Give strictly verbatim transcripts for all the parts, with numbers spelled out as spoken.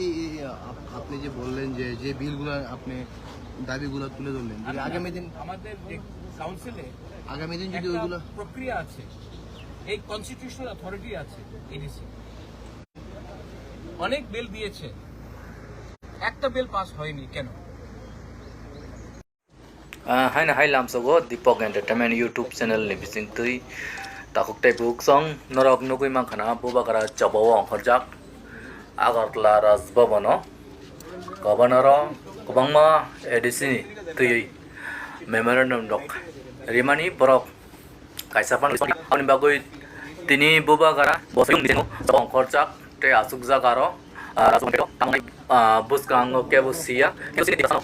এই, এই, এই, আপ-, আপনি যে বললেন যে, যে বিলগুলো আপনি দাবিগুলো তুলে ধরলেন, যদি আমি না, আগামী দিন আমাদের যে কাউন্সিলে আগামী দিন যদি একটা ওইগুলো প্রক্রিয়া আছে, এই কনস্টিটিউশনাল অথরিটি আছে এডিসি। অনেক বিল দিয়েছে, একটা বিল পাস হয়নি কেন? Ah, haino hai lamsogo Deepak Entertainment YouTube channel ni bisingtwi takhuk tei bukhuk song norok nugwi mankha na Bubagra chobao ongkhorjak Agartala Raj Bhavan o Governor o kwbangma A D C ni twiwi memorandum rok rimani borok kaisa phano aboni bagwi tini Bubagra bosong bisingo ongkhorjak tei achukjak aro, ah, rajmantri o tamo, ah, bwskango kebo siya, kebo sini tiya sano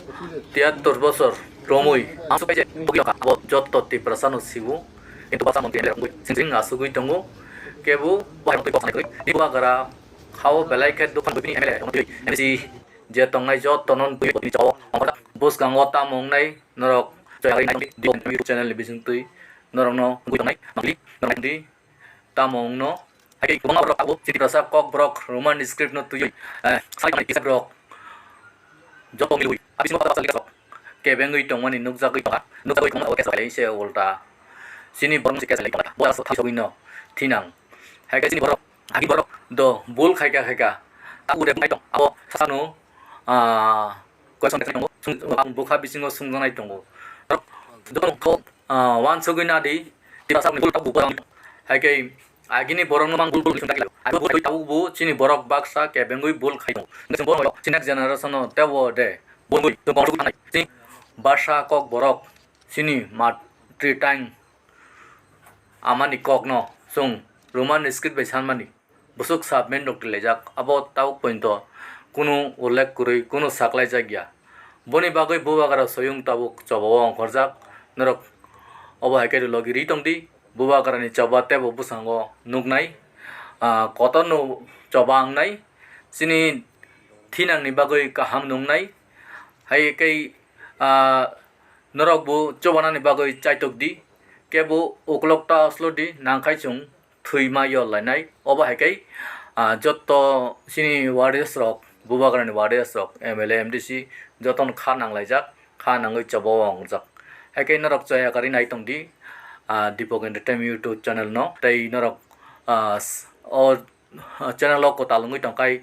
tiyattor bosor romwi ang supai je bugwi rokha abo jotto Tiprasa no sibu, kintu basa montri M L A rok sing sing asugwi tongo, kebo bahai montri kok sanai kwrwi, Bubagra hao belai khe dukhan bini M L A tongwi M C je tongnai jotto non twi bini chao ongkhorjak bwskango tamo wngnai norok chayagwi nai di channel ni bisingtwi norokno wngwi tongnai mangli norok di. Tamo wngno, hai khe kwbangma borok abo Tiprasa Kokborok Roman script no twiwi, eh, sai manai kisa borok joto milwi, a bisingo kata basa likha sok kebengwi tongmani nukjagwi tongkha, nukjagwi tongmani abo kesa khailai se ulta. Chini borok se kesa lai tongkha, bo aswk thasogwi no thinang. Hai khe chini borok, agi borok do bul khaika khaika, ta ure bai tong, abo sasano, ah, Question tongo, sung-, ang bwkha bisingo sungjaknai tongo. Jotono kok, ah, uansugwi nadi, Tiprasa rokni bul tabuk borok. Hai khe agini borokno mang bul bul sungjaknai. Abo bul tabuk bo chini borok baksa kebengwi bul khai tongo. Chwng borok chini next generation no tebo de bul bul chwng kok sugwi thangnai. Chini basa kok borok chini matri tang amani kokno chwng Roman script bai sanmani. Bwswk submit rok twlaijak, abo tabuk poito kunu ullekh kwrwi, kunu saklaijak ya. Boni bagwi Bubagra soyung tabuk chobao ongkhorjak. Norok obo hai khe logi ri tongdi, Bubagrani choba teibo bwskango nuknai, ah, kotorno choba wngnai, chini thinangni bagwi kaham nungnai. Hai khe, ah, norok bo chobanani bagwi chaitok di, kebo uklok ta aslo di, nangkhai chwng thwima yol lainai. Obo hai khe, ah, jotto chini warriors rok, Bubagrani warriors rok, M L A, M D C, jotono kha nanglaijak, kha nangwi chobao wngjak. Hai khe norok chaya karwi nai tong di, ah, Deepak Entertainment YouTube channel no. Tei norok, ah, s-, o, ah, channel o kwtal wngwi tong khai,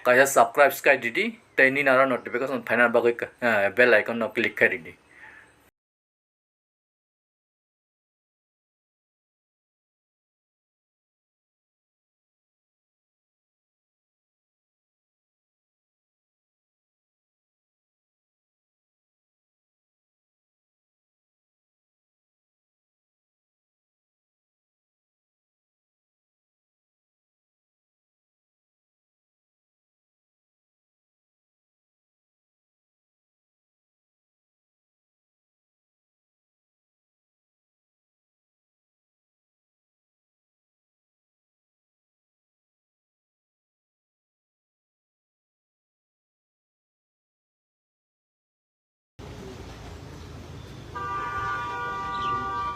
kaisa subscribe khai di di, tei nini aro notification phaina bagwi, ah, bell icon no click khai di di.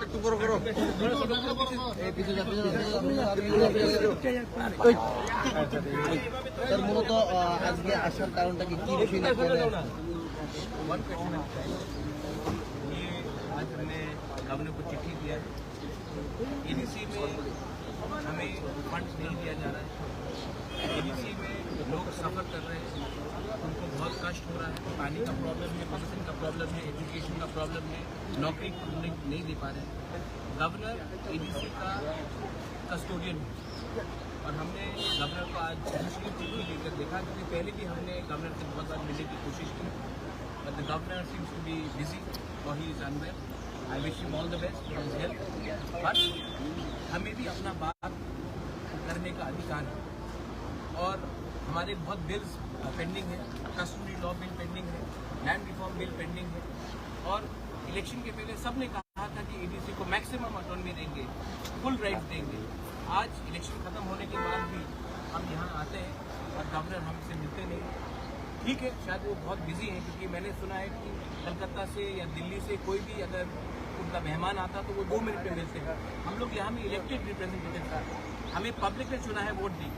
একটু বড় করো। এই পিছনে যা, পিছনে যা, পিছনে যা, পিছনে যা। এই। স্যার, মূলত, আহ, আজকে আসার কারণটা কি, কি বিষয় নিয়ে আপনারা? ये आज हमने गवर्नर को चिट्ठी दिया है। एडीसी में हमें फंड्स नहीं दिया जा रहा है। एडीसी में लोग सफ़र कर रहे हैं, उनको बहुत कष्ट हो रहा है। पानी का प्रॉब्लम है, मेडिसिन का प्रॉब्लम है, एजुकेशन का प्रॉब्लम है, नौकरी नहीं, नहीं दे पा रहे हैं। गवर्नर एडीसी का कस्टोडियन है और हमने गवर्नर को आज ऑफिशियली चिट्ठी देकर देखा, क्योंकि पहले भी हमने गवर्नर से बहुत बार मिलने की कोशिश की, but the governor seems to be busy or he is unwell. I wish him all the best for his health, but हमें भी अपना बात करने का अधिकार है और हमारे बहुत बिल्स पेंडिंग है, कस्टमरी लॉ बिल पेंडिंग है, लैंड रिफॉर्म बिल पेंडिंग है और इलेक्शन के पहले सबने कहा था कि एडीसी को मैक्सिमम ऑटोनॉमी देंगे, फुल राइट्स देंगे। आज इलेक्शन खत्म होने के बाद भी हम यहाँ आते हैं और गवर्नर हमसे मिलते नहीं। ठीक है, शायद वो बहुत बिजी हैं, क्योंकि मैंने सुना है कि कलकत्ता से या दिल्ली से कोई भी अगर उनका मेहमान आता तो वो दो मिनट में मिलते हैं। हम लोग यहाँ में इलेक्टेड रिप्रेजेंटेटिव हैं, हमें पब्लिक ने चुना है वोट दी।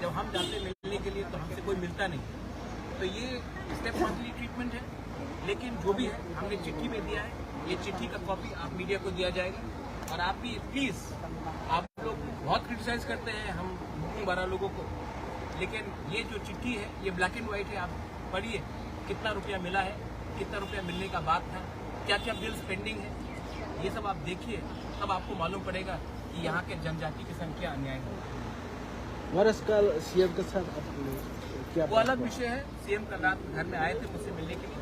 जब हम जाते मिलने के लिए तो हमसे कोई मिलता नहीं। तो ये स्टेप मंथली ट्रीटमेंट है, लेकिन जो भी है हमने चिट्ठी में दिया है। ये चिट्ठी का कॉपी आप मीडिया को दिया जाएगा। और आप भी प्लीज, आप लोग बहुत क्रिटिसाइज करते हैं हम मुंह भरा लोगों को, लेकिन ये जो चिट्ठी है ये ब्लैक एंड व्हाइट है। आप पढ़िए, कितना रुपया मिला है, कितना रुपया मिलने का बात था, क्या क्या बिल्स पेंडिंग है, ये सब आप देखिए, तब आपको मालूम पड़ेगा कि यहाँ के जनजाति के संग क्या अन्याय हो रहा है। महाराज, कल सीएम के साथ आपने क्या वो बात अलग हुआ? विषय है। सीएम कल रात घर में आए थे मुझसे मिलने के लिए।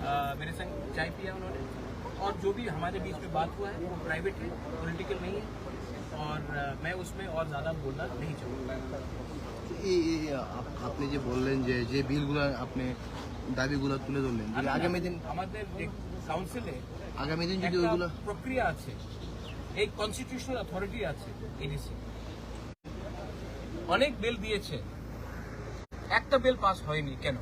अ, मेरे संग चाय पिया उन्होंने, और जो भी हमारे बीच में बात हुआ है वो प्राइवेट है, पॉलिटिकल नहीं है, और अ, मैं उसमें और ज़्यादा बोलना नहीं चाहूँगा। এই এই আপ- আপনি যে বললেন যে যে বিলগুলো আপনি দাবিগুলো তুলে ধরলেন যে আগামী দিন আমাদের যে কাউন্সিলে আগামী দিন যদি একটা ওইগুলো প্রক্রিয়া আছে, এই কনস্টিটিউশনাল অথরিটি আছে এডিসি, অনেক বিল দিয়েছে, একটা বিল পাস হয়নি। কেন?